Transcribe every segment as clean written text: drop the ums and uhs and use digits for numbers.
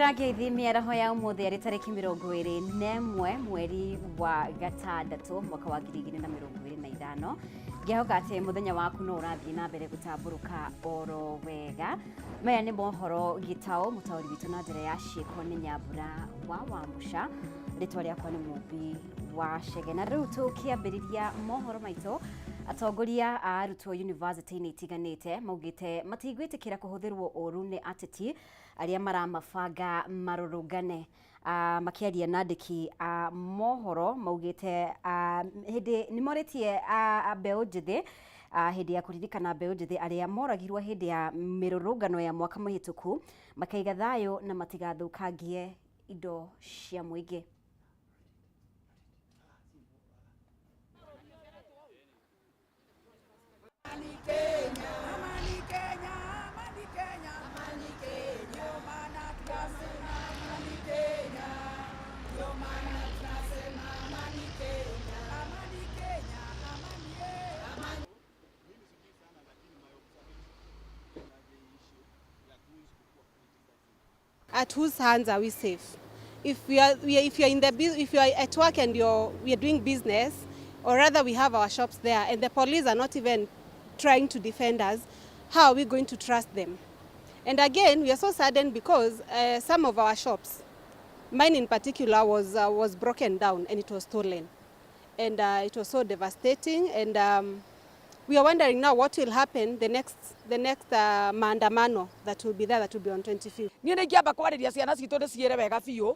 Ngwĩra ngeithi mĩaraho ya ũmũthĩ arĩ tarĩki 21 mweri wa gatandatũ mwaka wa 2025. Ngĩhoka atĩ mũthenya waku no ũrathiĩ na mbere gũtambũrũka oro wega. Maya nĩ mohoro gĩtaũ, mũtaũri witũ na njĩra ya ciĩko nĩ Nyambura wa Wamũca, rĩtwa rĩakwa nĩ Mũmbi wa Chege. Na rĩu tũkĩambĩrĩria mohoro maitũ, atongoria a arutwo yunivasĩtĩ-inĩ itiganĩte maugĩte matigwĩtĩkĩra kũhũthĩrwo ũru nĩ ateti arĩa maramabanga marũrũngane. Makĩaria na andĩki a mohoro maugĩte hĩndĩ nĩ morĩtie mbeũ njĩthĩ hĩndĩ ya kũririkana mbeũ njĩthĩ arĩa moragirwo hĩndĩ ya mĩrũrũngano ya mwaka mũhĩtũku makaiga thayũ na matigathũkangie indo cia mũingĩ. At whose hands are we safe? If we are, we are, if you are in the if you are at work and we are doing business, or rather we have our shops there, and the police are not even trying to defend us, how are we going to trust them? And again, we are so saddened because some of our shops, mine in particular, was broken down and it was stolen, and it was so devastating. And we are wondering now what will happen the next maandamano that will be there, that will be on 25th. Niĩ nĩ ingĩamba kwarĩria ciana citũ ndĩciĩre wega biũ.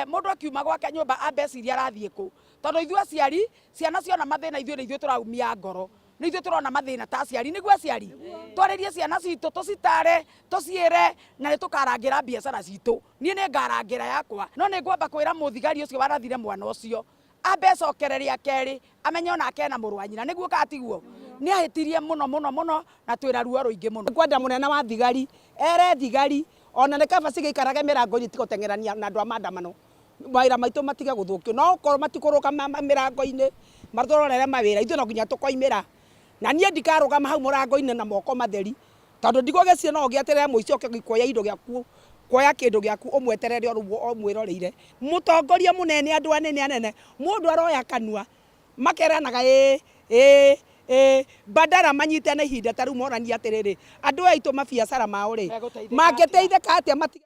Mũndũ akiuma gwake nyũmba ambe ecirie arathiĩ kũ, tondũ ithuĩ aciari ciana ciona mathĩna ithuĩ nĩ ithuĩ tũraumia ngoro, nĩ ithuĩ tũrona mathĩna ta aciari. Nĩguo aciari twarĩrie ciana citũ, tũcitare, tũciĩre, na nĩ tũkarangĩra biacara citũ. Niĩ nĩ ngarangĩra yakwa, no nĩ ngwamba kwĩra mũthigari ũcio warathire mwana ũcio ambe acokere rĩa kerĩ, amenye onake ena mũrũ wa nyina. Nĩguo kana tiguo? Nĩ ahĩtirie mũno mũno mũno na twĩna ruo rũingĩ mũno. Ngwenda mũnene wa thigari ere thigari ona nĩ kaba cigĩikarage mĩrango-inĩ tiga gũteng'erania na andũ a maandamano, mawĩra maitũ matige gũthũkio. No okorwo matikũrũgama mĩrango-inĩ matũrorere mawĩra, ithuĩ no nginya tũkoimĩra. Na niĩ ndikarũgama hau mũrango-inĩ na moko matheri, tondũ ndigũgĩciria no ũgĩeterere mũici oke kuoya indo gĩaku, kuoya kĩndũ gĩaku ũmweterere o ũguo ũmwĩroreire. Mũtongoria mũnene, andũ anene anene, mũndũ aroya kanua makeranaga ĩ ĩ ĩ, badala manyitane ihinda ta rĩu monanie atĩrĩrĩ, andũ aya aitũ mabiacara mao rĩ mangĩteithĩka atĩa matige.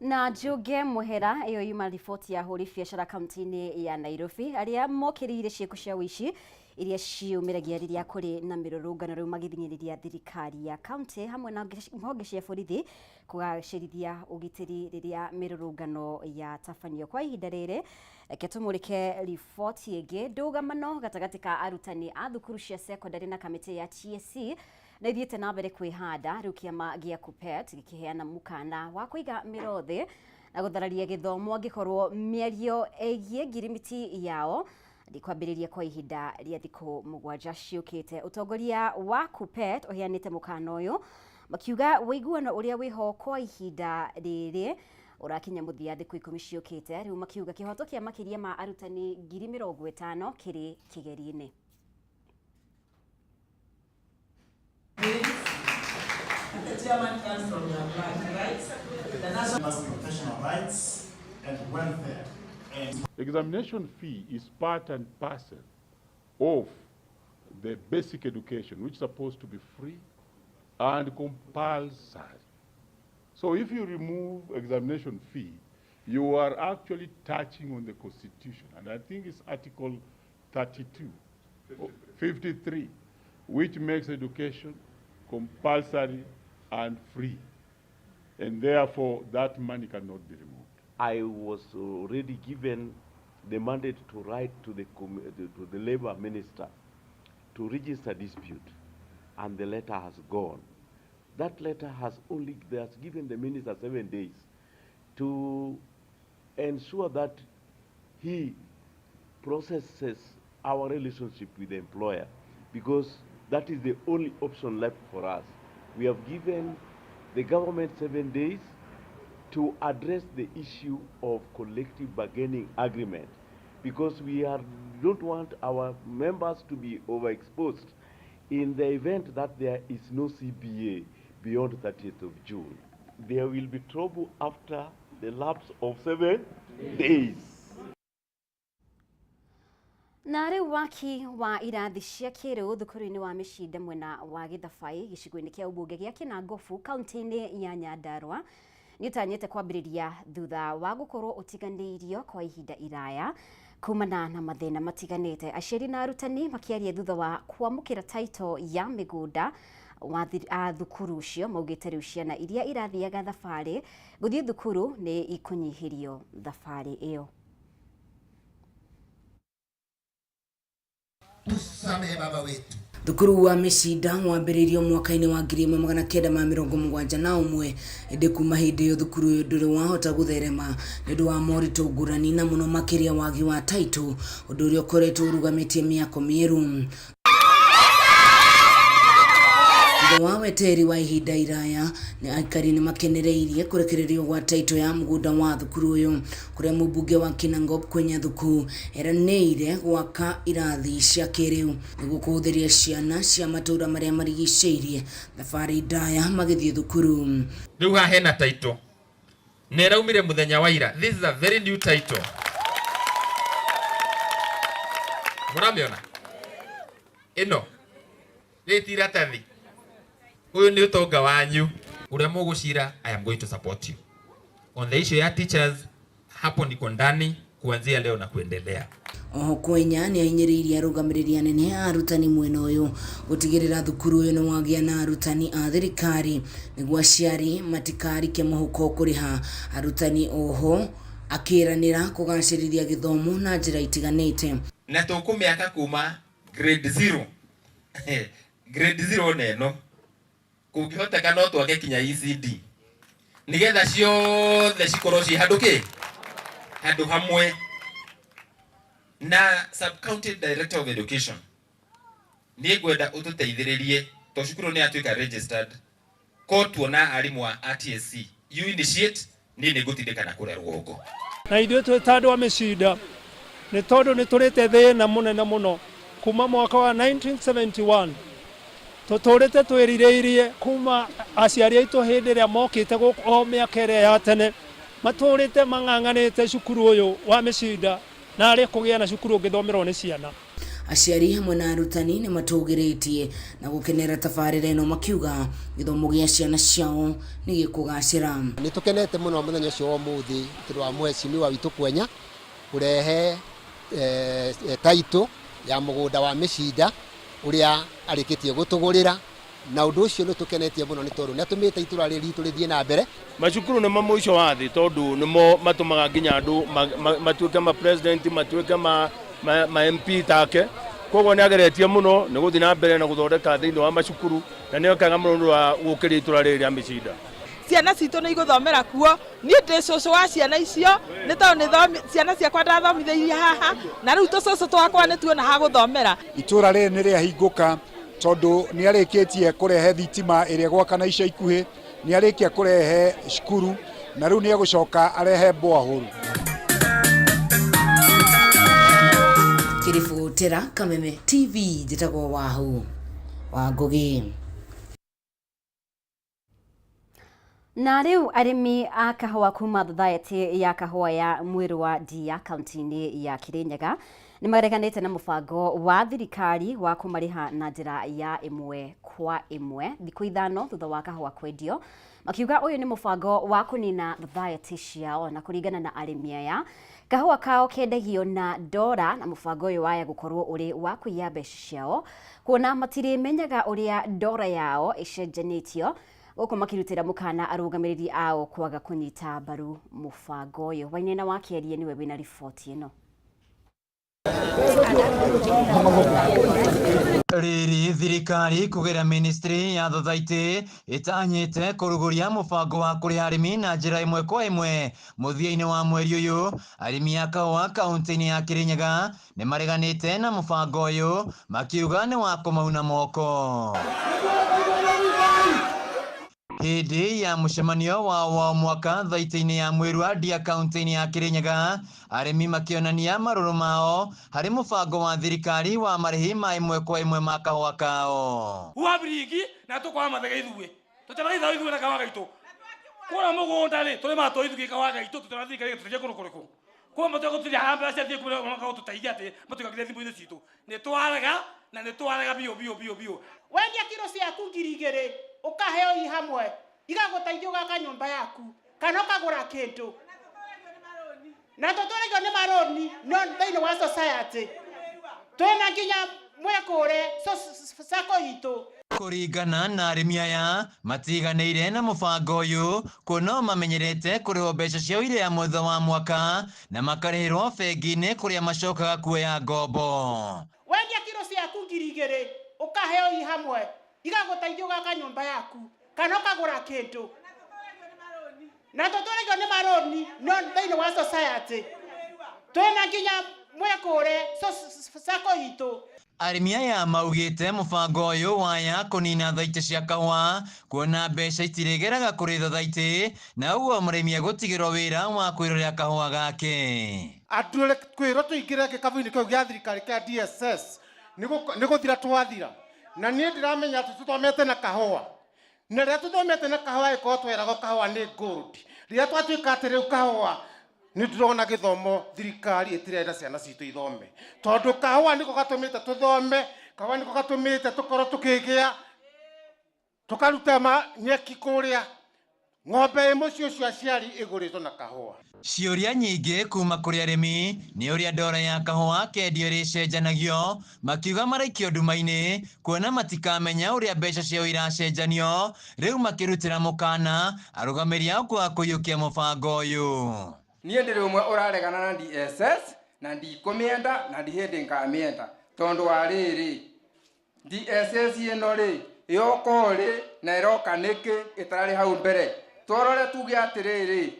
Na Njuge Mũhera, ĩyo yuma riboti ya hũri biacara kaunti-inĩ ya Nairobi arĩa mokĩrĩire ciĩko cia ũici iria ciumĩragia rĩrĩa kũrĩ na mĩrũrũngano, rĩu magĩthing'ĩrĩria thirikari ya kaunti hamwe na honge cia borithi kũgacĩrithia ũgitĩri rĩrĩa mĩrũrũngano yatabanio. Kwa ihinda rĩrĩ reke tũmũrĩke riboti ĩngĩ. Ndũgamano gatagatĩ ka arutani a thukuru cia secondary na kamĩtĩ ya TSC na ithiĩte na mbere kwĩhanda, rĩu kĩama gĩa KUPPET gĩkĩheana mũkana wa kũiga mĩro thĩ na gũthararia gĩthomo angĩkorwo mĩario ĩgiĩ ngirimiti yao ndĩkwambĩrĩria kwa ihinda rĩa thikũ 7 ciũkĩte. Ũtongoria wa KUPPET ũheanĩte mũkana ũyũ makiuga ũiguano ũrĩa wĩho kwa ihinda rĩrĩ ũrakinya mũthia thikũ 10 ciũkĩte. Rĩu makiuga kĩhoto kĩa makĩria ma arutani 50,000 kĩrĩ kĩgeri-inĩ. The chairman comes from your blood, right? The national professional rights and welfare. And examination fee is part and parcel of the basic education, which is supposed to be free and compulsory. So if you remove examination fee, you are actually touching on the Constitution. And I think it's Article 32, 53, which makes education compulsory and free. And therefore, that money cannot be removed. I was already given the mandate to write to the labor minister to register dispute, and the letter has gone. That letter has only has given the minister 7 days to ensure that he processes our relationship with the employer, because that is the only option left for us. We have given the government 7 days to address the issue of collective bargaining agreement, because we don't want our members to be overexposed in the event that there is no CBA beyond 30th of June. There will be trouble after the lapse of 7 days. Na rĩu waki wa irathi cia kĩrĩu thukuru-inĩ wa Mĩcinda mwena wa Gĩthabai gĩcigo-inĩ kĩa ũmbunge gĩa Kĩnangobu kaunti-inĩ ya Nyandarua nĩ ũtanyĩte kwambĩrĩria thutha wa gũkorwo ũtiganĩirio kwa ihinda iraya kumana na mathĩna matiganĩte. Aciari na arutani makĩaria thutha wa kwamũkĩra title ya mĩgũnda wa thukuru ũcio maugĩte rĩu ciana iria irathiaga thabarĩ gũthiĩ thukuru nĩ ikũnyihĩrio thabarĩ ĩyo. Tusamehe Baba wetu. Thukuru wa Mĩcinda wambĩrĩirio mwaka-inĩ wa 1971 ĩndĩ kuma hĩndĩ ĩyo thukuru ũyũ ndũrĩ wahota gũtherema nĩ ũndũ wa moritũ ngũrani na mũno makĩria wagi wa title, ũndũ ũrĩa ũkoretwo ũrũgamĩtie mĩako mĩerũ. Thutha wa weteri wa ihinda iraya, nĩ aikari nĩ makenereirie kũrekererio gwa title ya mũgũnda wa thukuru ũyũ, kũrĩa mũmbunge wa Kinangop Kwenya Thuku eranĩire gwaka irathi cia kĩrĩu nĩguo kũhũthĩria ciana cia matũũra marĩa marigicĩirie thabarĩ ndaya magĩthiĩ thukuru. Rĩu haha hena title na ĩraumire mũthenya wa ira. This is a very new title. Mũramĩona ĩno rĩrĩ ti iratathi, ũyũ nĩ ũtonga wanyu ũrĩa mũgũcira. I am going to support you on the issue ya teachers. Hapo niko ndani kuanzia leo na kuendelea. Oho Kwenya nĩ ahinyĩrĩirie arũgamĩrĩri anene a arutani mwena ũyũ gũtigĩrĩra thukuru ũyũ nĩ wagĩa na arutani a thirikari nĩguo aciari matikarike mũhuko kũrĩha arutani. Oho akĩranĩra kũgacĩrithia gĩthomo na njĩra itiganĩte. Na tũkũmĩaka kuma grade 0, grade 0 neno kũngĩhoteka no twake kinya ECD nigetha ciothe cikorwo ciĩ handũ kĩ handũ hamwe. Na sub county director of education, niĩ ngwenda ũtũteithĩrĩrie to cukuru nĩ yatuĩka registered, ko tuona arimũ a TSC, you initiate, niĩ nĩ ngũtindĩka na kũrĩa rũgongo. Na ithuĩ twĩ ta andũ a Mĩcinda, nĩ tondũ nĩ tũrĩte thĩna mũnene mũno kuma mwaka wa 1971, tũtũrĩte twĩrirĩirie kuma aciari aitũ hĩndĩ ĩrĩa mokĩte gũkũ o mĩaka ĩrĩa ya tene, matũrĩte mang'ang'anĩte cukuru ũyũ wa Mĩcinda na arĩ kũgĩa na cukuru ũngĩthomerwo nĩ ciana. Aciari hamwe na arutani nĩ matũgĩrĩtie na gũkenera tabarĩra ĩno, makiuga gĩthomo gĩa ciana ciao nĩ gĩkũgacĩra. Nĩ tũkenete mũno mũthenya ũcio wa ũmũthĩ tondũ wa mheshimiwa witũ Kwenya kũrehe title ya mũgũnda wa Mĩcinda ũrĩa arĩkĩtie gũtũgũrĩra, na ũndũ ũcio nĩ tũkenetie mũno nĩ tondũ nĩ atũmĩte itũra rĩrĩ ritũ rĩthiĩ na mbere. Macukuru nĩmo mũico wa thĩ tondũ nĩmo matũmaga nginya andũ matuĩke ma president, matuĩke ma MP take. Koguo nĩ ageretie mũno nĩ gũthiĩ na mbere na gũthondeka thĩinĩ wa macukuru, na nĩ ekaga mũno nĩ ũndũ wa gũkĩria itũra rĩrĩ rĩa Mĩcinda. Ciana citũ nĩ igũthomera kuo. Niĩ ndĩ cũcũ wa ciana icio nĩ tondũ nĩ ciana ciakwa ndathomithĩirie haha, na rĩu tũcũcũ twakwa nĩ tuona ha gũthomera. Itũra rĩrĩ nĩ rĩahingũka tondũ nĩ arĩkĩtie kũrehe thitima ĩrĩa gwakana ica ikuhĩ, nĩ arĩkia kũrehe cukuru, na rĩu nĩ egũcoka arehe borehole. Kĩribotera Kameme TV, njĩtagwo Wahu wa Ngũgĩ. Na rĩu arĩmi a kahũa kuma Thothaĩtĩ ya kahũa ya Mwĩrũ Ndia kaunti-inĩ ya Kirinyaga nĩ mareganĩte na mũbango wa thirikari wa kũmarĩha na njĩra ya ĩmwe kwa ĩmwe thikũ 5 thutha wa kahũa kwendio, makiuga ũyũ nĩ mũbango wa kũnina thothaĩtĩ ciao. Na kũringana na arĩmi aya, kahũa kao kendagio na ndora, na mũbango ũyũ waya gũkorwo ũrĩ wa kũiya mbeca ciao kuona matirĩmenyaga ũrĩa ndora yao ĩcenjanĩtio, gũkũ makĩrutĩra mũkana arũgamĩrĩri ao kwaga kũnyita mbaru mũbango ũyũ. Wainaina wa Kĩarie nĩwe wĩna riboti ĩno. Rĩrĩ thirikari kũgerera ministry ya thothaitĩ ĩtanyĩte kũrugũria mũbango wa kũrĩha arĩmi na njĩra ĩmwe kwa ĩmwe mũthia-inĩ wa mweri ũyũ, arĩmi a kahũa kaunti-inĩ ya Kirinyaga nĩ mareganĩte na mũbango ũyũ, makiuga nĩ wa kũmauna moko. Hĩndĩ ya mũcemanio wa mwaka thaitĩ-inĩ ya Mwĩrua Ndia kaunti-inĩ ya Kirinyaga, arĩmi makĩonania marũrũ mao harĩ mũbango wa thirikari wa marĩhi ma ĩmwe kwa ĩmwe ma kahũa kao. Huha biringi na tukwa mathega ithuĩ tũtemaitha ithuĩ na kahũa gaitũ. Kũrĩa mũgũnda rĩ tũrĩmaga tũ ithuĩ kahũa gaitũ tũtwara thirikari ĩgatũteithia kũndũ kũrĩkũ? Kũrĩa matũgũtithia haha mbeca ciathiĩ kũrĩa makagũtũteithia atĩ matũigagĩre thimũ-inĩ citũ. Nĩ twarega na nĩ twarega biũ biũ biũ biũ. Wendia kiro ciaku 2000 ũkaheo i hamwe igagũteithia ũgaka nyũmba yaku kana ũkagũra kĩndũ na tũtũragio nĩ marũni no thĩinĩ wa society twĩna nginya mwĩkũre sacco itũ. Kũringana na arĩmi aya matiganĩire na mũbango ũyũ kuona mamenyerete kũrĩhwo mbeca ciao iria mũthia wa mwaka na makarĩhĩrwo bengi-inĩ kũrĩa macokaga kuoya ngombo. Wendia kiro ciaku 2000 ũkaheo i hamwe igagũteithia ũgaka nyũmba yaku kana ũkagũra kĩndũ na tũtũragio nĩ marũni no thĩinĩ wa society twĩna nginya mwĩkũre sacco itũ. Arĩmi aya maugĩte mũbango ũyũ waya kũnina thaitĩ cia kahũa kuona mbeca itirĩgeraga kũrĩ thothaitĩ na ũguo mũrĩmi egũtigĩrwo wĩra wa kwĩrorera kahũa gake. Andũ kwĩrwo tũingĩre gĩkabu-inĩ kĩu gĩa thirikari kĩa DSS nĩ gũthira twathira na niĩ ndĩramenya atĩ tũthomete na kahũa na rĩrĩa tũthomete na kahũa ĩkorwo tweragwo kahũa nĩ gold rĩrĩa twatuĩka atĩ rĩu kahũa nĩ ndĩrona gĩthomo thirikari ĩtirenda ciana citũ ithome tondũ kahũa nĩko gatũmĩte tũthome kahũa nĩko gatũmĩte tũkorwo tũkĩgĩa tũkaruta nyeki kũrĩa ng'ombe ĩ mũciĩ ũcio aciari ĩgũrĩtwo na kahũa. Ciũria nyingĩ kuma kũrĩ arĩmi nĩ ũrĩa ndora ya kahũa kendio ĩrĩcenjanagio makiuga maraikio nduma-inĩ kuona matikamenya ũrĩa mbeca ciao iracenjanio rĩu makĩrutĩra mũkana arũgamĩri ao kwaga kũiyũkia mũbango ũyũ. Niĩ ndĩrĩ ũmwe ũraregana na DSS na ndikũmĩenda na ndihĩndĩ ngamĩenda tondũ wa rĩrĩ DSS ĩno rĩ yoka rĩ na ĩroka nĩkĩ ĩtararĩ hau mbere twarore tuge atĩrĩrĩ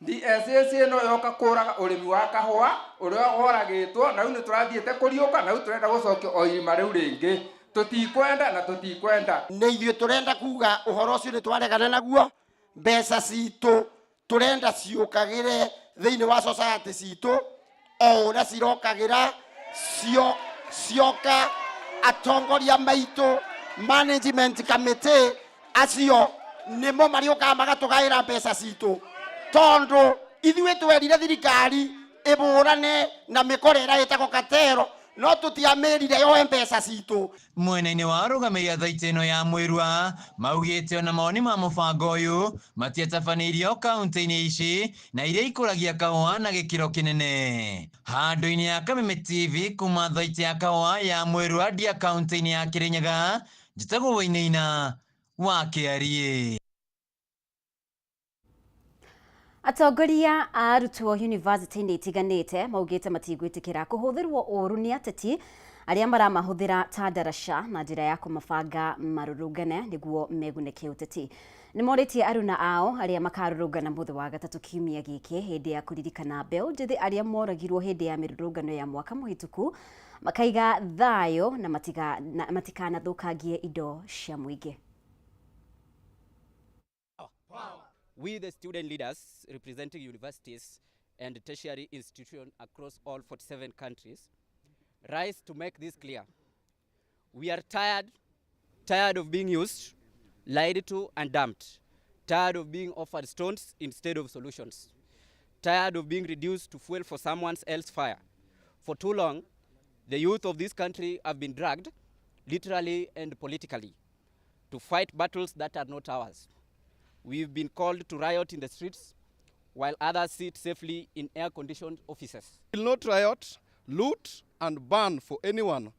DSS ĩno yoka kũraga ũrĩmi wa kahũa ũrĩa woragĩtwo na rĩu nĩ tũrathiĩte kũriũka na rĩu tũrenda gũcokio o irima rĩu rĩngĩ tũtikwenda na tũtikwenda. Nĩ ithuĩ tũrenda kuga ũhoro ũcio nĩ twaregana naguo mbeca citũ tũrenda ciũkagĩre thĩinĩ wa society citũ o ũrĩa cirokagĩra cioka atongoria maitũ management committee acio nĩmo marĩũkaga magatũgaĩra mbeca citũ tondũ ithuĩ twerire thirikari ĩbũrane na mĩkora ĩrĩa ĩtagwo katero no tũtiamĩrire yoe mbeca citũ. Mwena-inĩ wa arũgamĩrĩri a thaitĩ ĩno ya Mwĩrua maugĩte ona mawoni ma mũbango ũyũ matiatabanĩirio kaunti-inĩ ici na iria ikũragia kahũa na gĩkĩro kĩnene. Handũ-inĩ ya Kameme TV kuma thaitĩ ya kahũa ya Mwĩrua ndia kaunti-inĩ ya Kĩrĩnyaga njĩtagwo Wainaina wa Kĩariĩ. Atongoria a arutwo yunivasĩtĩ-inĩ itiganĩte maugĩte matigwĩtĩkĩra kũhũthĩrwo ũũru nĩ ateti arĩa maramahũthĩra ta ndaraca na njĩra ya kũmabanga marũrũngane nĩguo megune kĩũteti. Nĩ morĩtie aruna ao arĩa makarũrũngana mũthĩ wa gatatũ kiumia gĩkĩ hĩndĩ ya kũririkana mbeũ njĩthĩ arĩa moragirwo hĩndĩ ya mĩrũrũngano ya mwaka mũhĩtũku makaiga thayũ na matikanathũkangie indo cia mũingĩ. We, the student leaders representing universities and tertiary institutions across all 47 countries, rise to make this clear. We are tired of being used, lied to and dumped, tired of being offered stones instead of solutions, tired of being reduced to fuel for someone else's fire. For too long, the youth of this country have been dragged, literally and politically, to fight battles that are not ours. We've been called to riot in the streets while others sit safely in air-conditioned offices. We will not riot, loot, and burn for anyone,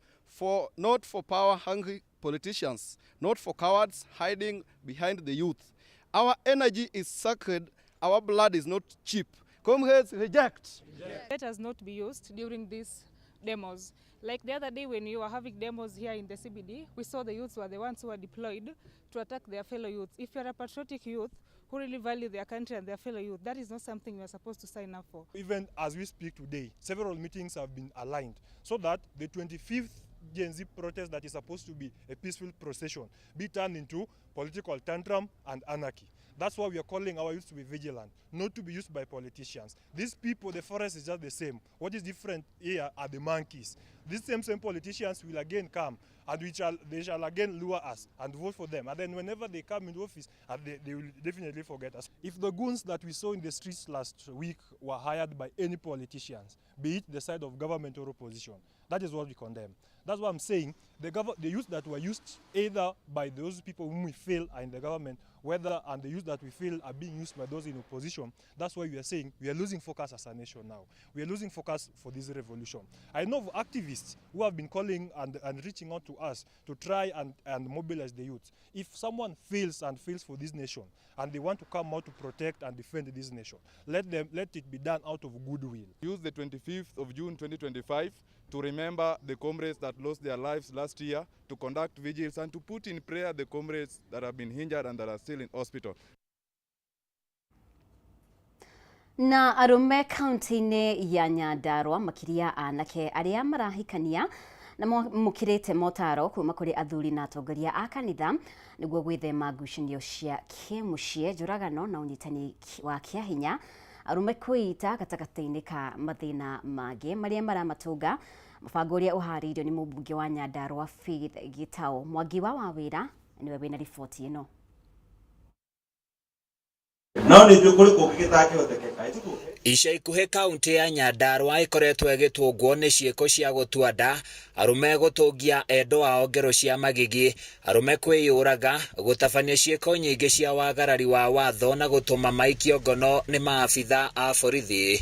not for power-hungry politicians, not for cowards hiding behind the youth. Our energy is sacred, our blood is not cheap. Comrades, reject. Let us not be used during these demos. Like the other day when you were having demos here in the CBD, we saw the youths were the ones who were deployed to attack their fellow youths. If you're a patriotic youth who really value their country and their fellow youth, that is not something you are supposed to sign up for. Even as we speak today, several meetings have been aligned so that the 25th Gen Z protest that is supposed to be a peaceful procession be turned into political tantrum and anarchy. That's why we are calling our youth to be vigilant, not to be used by politicians. These people, the forest is just the same. What is different here are the monkeys. These same politicians will again come and they shall again lure us and vote for them. And then whenever they come into office, they will definitely forget us. If the goons that we saw in the streets last week were hired by any politicians, be it the side of government or opposition, that is what we condemn. That's why I'm saying the youth that were used either by those people whom we feel are in the government, whether and the youth that we feel are being used by those in opposition, that's why we are saying we are losing focus as a nation now. We are losing focus for this revolution. I know of activists who have been calling and reaching out to us to try and mobilize the youth. If someone feels and feels for this nation and they want to come out to protect and defend this nation, let it be done out of goodwill. Use the 25th of June 2025 to remember the comrades that lost their lives last year, to conduct vigils and to put in prayer the comrades that have been injured and that are still in hospital. Na arume kaunti-inĩ ya Nyandarua makiria anake arĩa marahikania na mukirite motaro kuma kuri athuri na atongoria a kanitha niguo gwithema ngucanio cia kĩmũciĩ, njũragano na ũnyitani wa kĩahinya, arume kwĩita gatagatĩ-inĩ ka mathĩna mangĩ marĩa maramatunga. Mũbango ũrĩa ũharĩirio nĩ mũmbunge wa Nyandarua Faith Gitau. Mwangi wa Wawĩra nĩwe wĩna riboti ĩno. No nĩ kũrĩ kũngĩ gĩtangĩhotekeka. Ica ikuhĩ kaunti ya Nyandarua ĩkoretwo ĩgĩtũngwo nĩ ciĩko cia gũtua nda, arũme gũtũngia endwa ao ngero cia magigi, arũme kwĩyũraga, gũtabania ciĩko nyingĩ cia wagarari wa watho na gũtũma maikio ngono nĩ maabitha a borithi.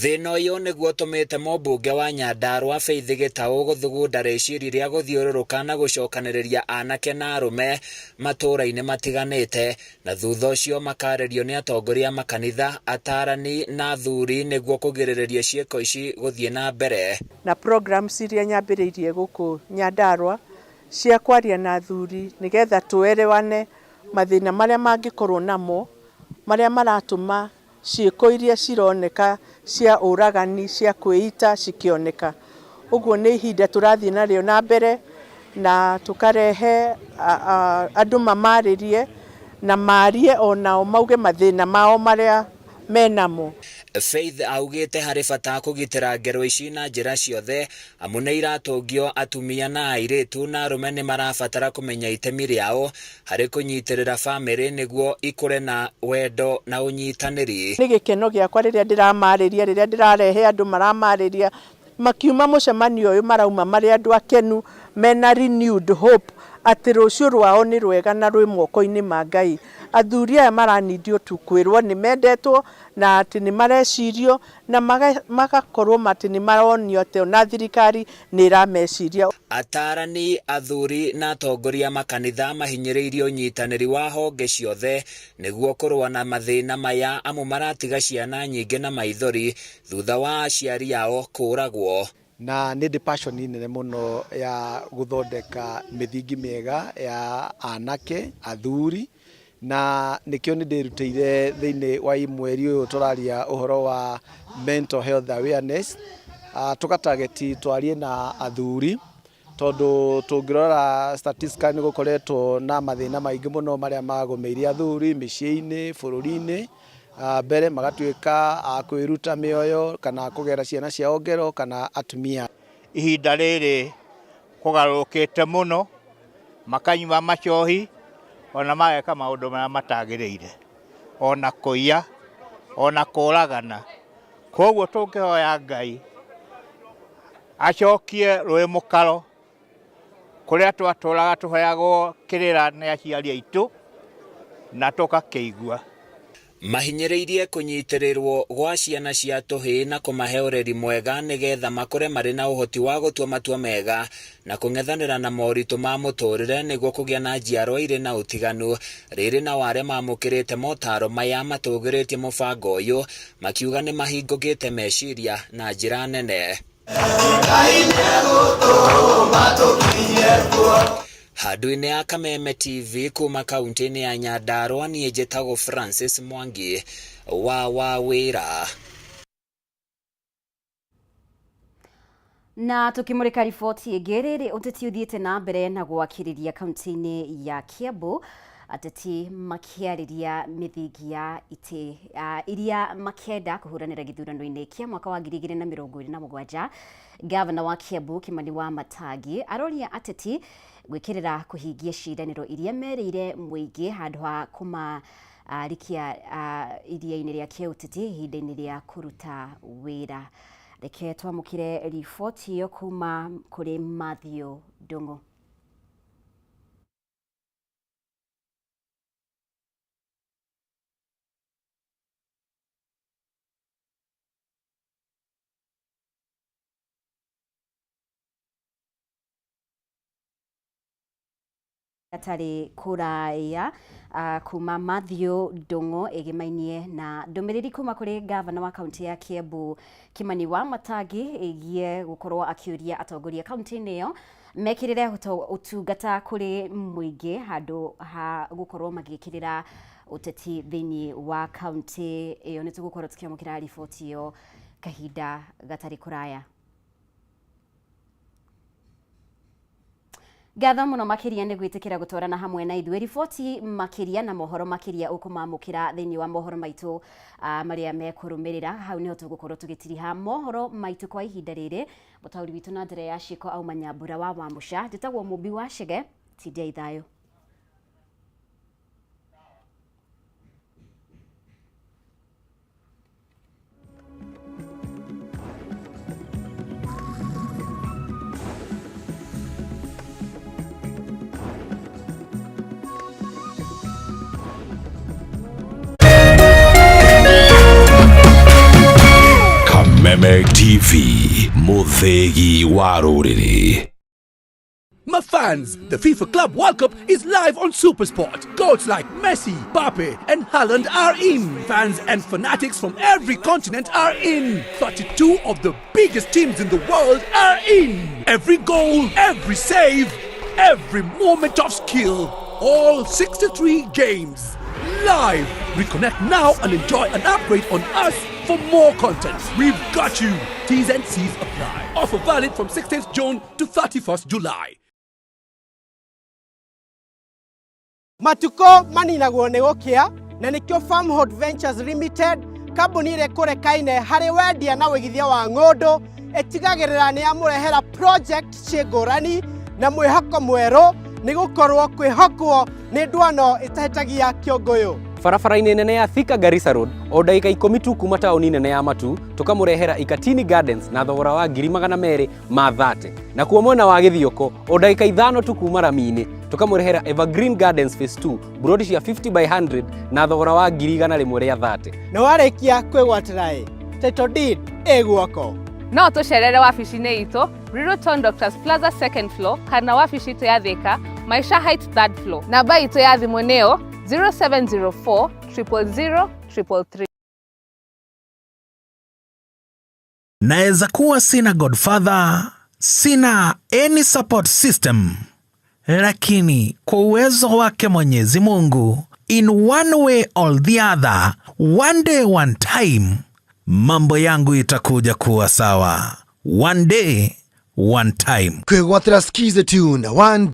Thĩna ũyũ nĩguo ũtũmĩte mũmbunge wa Nyandarua Faith Gitau gũthugunda rĩciria rĩa gũthiũrũrũka na gũcokanĩrĩria anake na arũme matũũra-inĩ matiganĩte, na thutha ũcio makarĩrio nĩ atongoria makanitha, atarani na athuri nĩguo kũgirĩrĩria ciĩko ici gũthiĩ na mbere. Na programs iria nyambĩrĩirie gũkũ Nyandarua cia kwaria na athuri nĩgetha tũerewane mathĩna marĩa mangĩkorwo namo, marĩa maratũma ciĩko iria cironeka cia ũragani cia kwĩita cikĩoneka. Ũguo nĩ ihinda tũrathiĩ narĩo na mbere na tũkarehe andũ mamarĩrie na marie onao mauge mathĩna mao marĩa menamo. Faith augĩte harĩ bata kũgitĩra ngero ici na njĩra ciothe amu nĩ iratũngio atumia na airĩtu na arũme nĩ marabatara kũmenya itemi rĩao harĩ kũnyitĩrĩra bamĩrĩ nĩguo ikũre na wendo na ũnyitanĩri. Nĩ gĩkeno gĩakwa rĩrĩa ndĩramarĩria, rĩrĩa ndĩrarehe andũ maramarĩria, makiuma mũcemanio ũyũ marauma marĩ andũ akenu mena renewed hope atĩ rũciũ rwao nĩ rwega na rwĩ moko-inĩ ma Ngai. Athuri aya maranindio tu kwĩrwo nĩ mendetwo na atĩ nĩ marecirio na magakorwo atĩ nĩ maronio atĩ ona thirikari nĩ ĩrameciria. Atarani, athuri na atongoria makanitha mahinyĩrĩirie ũnyitanĩri wa honge ciothe nĩguo kũrũa na mathĩna maya amu maratiga ciana nyingĩ na maithori thutha wa aciari ao kũũragwo. Na nĩ ndĩ passion nene mũno ya gũthondeka mĩthingi mĩega ya anake athuri, na nĩkĩo nĩ ndĩrutĩire thĩinĩ wa mweri ũyũ tũraria ũhoro wa mental health awareness. Tũgatageti twarie na athuri tondũ tũngĩrora statistically nĩ gũkoretwo na mathĩna maingĩ mũno marĩa magũmĩire athuri mĩciĩ-inĩ, bũrũri-inĩ. Mbere magatuĩka a kwĩruta mĩoyo kana kũgera ciana ciao ngero kana atumia. Ihinda rĩrĩ kũgarũrũkĩte mũno, makanyua macohi ona mageka maũndũ marĩa matagĩrĩire, ona kũiya, ona kũragana. Koguo tũngĩhoya Ngai acokie rũĩ mũkaro kũrĩa twatũraga tũheagwo kĩrĩra nĩ aciari aitũ na tũgakĩigua. Mahinyĩrĩirie kũnyitĩrĩrwo gwa ciana cia tũhĩĩ na kũmahe ũreri mwega nĩgetha makũre marĩ na ũhoti wa gũtua matua mega na kũng'ethanĩra na moritũ ma mũtũrĩre nĩguo kũgĩa na njiarwa irĩ na ũtiganu. Rĩrĩ na arĩa mamũkĩrĩte motaro maya matũgĩrĩtie mũbango ũyũ makiuga nĩ mahingũkĩte meciria na njĩra nene. Handũ-inĩ ya Kameme TV kuma kaunti-inĩ ya Nyandarua, niĩ njĩtagwo Francis Mwangi wa Wawĩra. Na tukimurika riboti ĩngĩ, rĩrĩ ũteti ũthiĩte na mbere na gwakĩrĩria kaunti-inĩ ya Kiambu. Ateti makĩarĩria mĩthingi ya itĩ iria makĩenda kũhũranĩra gĩthurano-inĩ kĩa mwaka wa 2027. Gavana wa Kiambu Kimani wa Matangi aroria ateti gwĩkĩrĩra kũhingia ciĩranĩro iria merĩire mũingĩ handũ ha kũma rikia iria-inĩ rĩa kĩũteti ihinda-inĩ rĩa kũruta wĩra. Reke twamũkĩre riboti ĩyo kuma kũrĩ Matthew Ndung'u. Gatarĩ kũraya kuma Matthew Ndung'u ĩgĩmainie na ndũmĩrĩri kuma kũrĩ gavana wa kaunti ya Kiambu Kimani wa Matangi ĩgiĩ gũkorwo akĩũria atongoria kaunti-inĩ ĩyo mekĩrĩre ũtungata kũrĩ mũingĩ handũ ha gũkorwo magĩkĩrĩra ũteti thĩinĩ wa kaunti ĩyo. Nĩ tũgũkorwo tũkĩamũkĩra riboti ĩyo kahinda gatarĩ kũraya. Ngatho mũno makĩria nĩ gwĩtĩkĩra gũtwarana hamwe na ithuĩ. Riboti makĩria na mohoro makĩria ũkũmamũkĩra thĩinĩ wa mohoro maitũ marĩa mekũrũmĩrĩra. Hau nĩho tũgũkorwo tũgĩtiriha mohoro maitũ kwa ihinda rĩrĩ. Mũtaũri witũ na njĩra ya ciĩko auma Nyambura wa Wamũca. Njĩtagwo Mũmbi wa Chege, tindiai thayũ. Kameme TV, mũthĩgi wa rũrĩrĩ. My fans, the FIFA Club World Cup is live on Supersport. Goats like Messi, Mbappe, and Haaland are in. Fans and fanatics from every continent are in. 32 of the biggest teams in the world are in. Every goal, every save, every moment of skill. All 63 games. Live. Reconnect now and enjoy an upgrade on us for more content. We've got you. T's and C's apply. Offer valid from 16th June to 31st July. Matuko maninagwo nĩ gũkĩa na nĩkĩo Farmhold Ventures Limited, kambuni ĩrĩa ĩkũrekaine harĩ wendia na wĩigithia wa ng'ũndũ, ĩtigagĩrĩra nĩ yamũrehera project ciĩ ngũrani na mwĩhoko mwerũ, nĩ gũkorwo kwĩhokwo nĩ ndwano ĩtahĩtagia kĩũngũyũ. Barabara-inĩ nene ya Thika Garissa Road, o ndagĩka 10 tu kuma taũni nene ya Matu, tũkamũrehera Ikatini Gardens na thogora wa 230,000. Nakuo mwena wa Gĩthioko, o ndagĩka 5 tu kuma rami-inĩ, tũkamũrehera Evergreen Gardens Phase 2, buroti cia 50 by 100 na thogora wa 130,000. Na warĩkia kwĩgwatĩra ĩ, title deed ĩ guoko. No tũcerere wabici-inĩ itũ Ruiru Town Doctors Plaza second floor kana wabici itũ ya Thika Maisha Heights third floor. Namba itũ ya thimũ nĩyo 0704 000 333. Naweza kuwa sina godfather, sina any support system, lakini kwa uwezo wake Mwenyezi Mungu, in one way or the other, one day one time, mambo yangu itakuja kuwa sawa. One day one time. Kwĩgwatĩra Skiza Tune 1.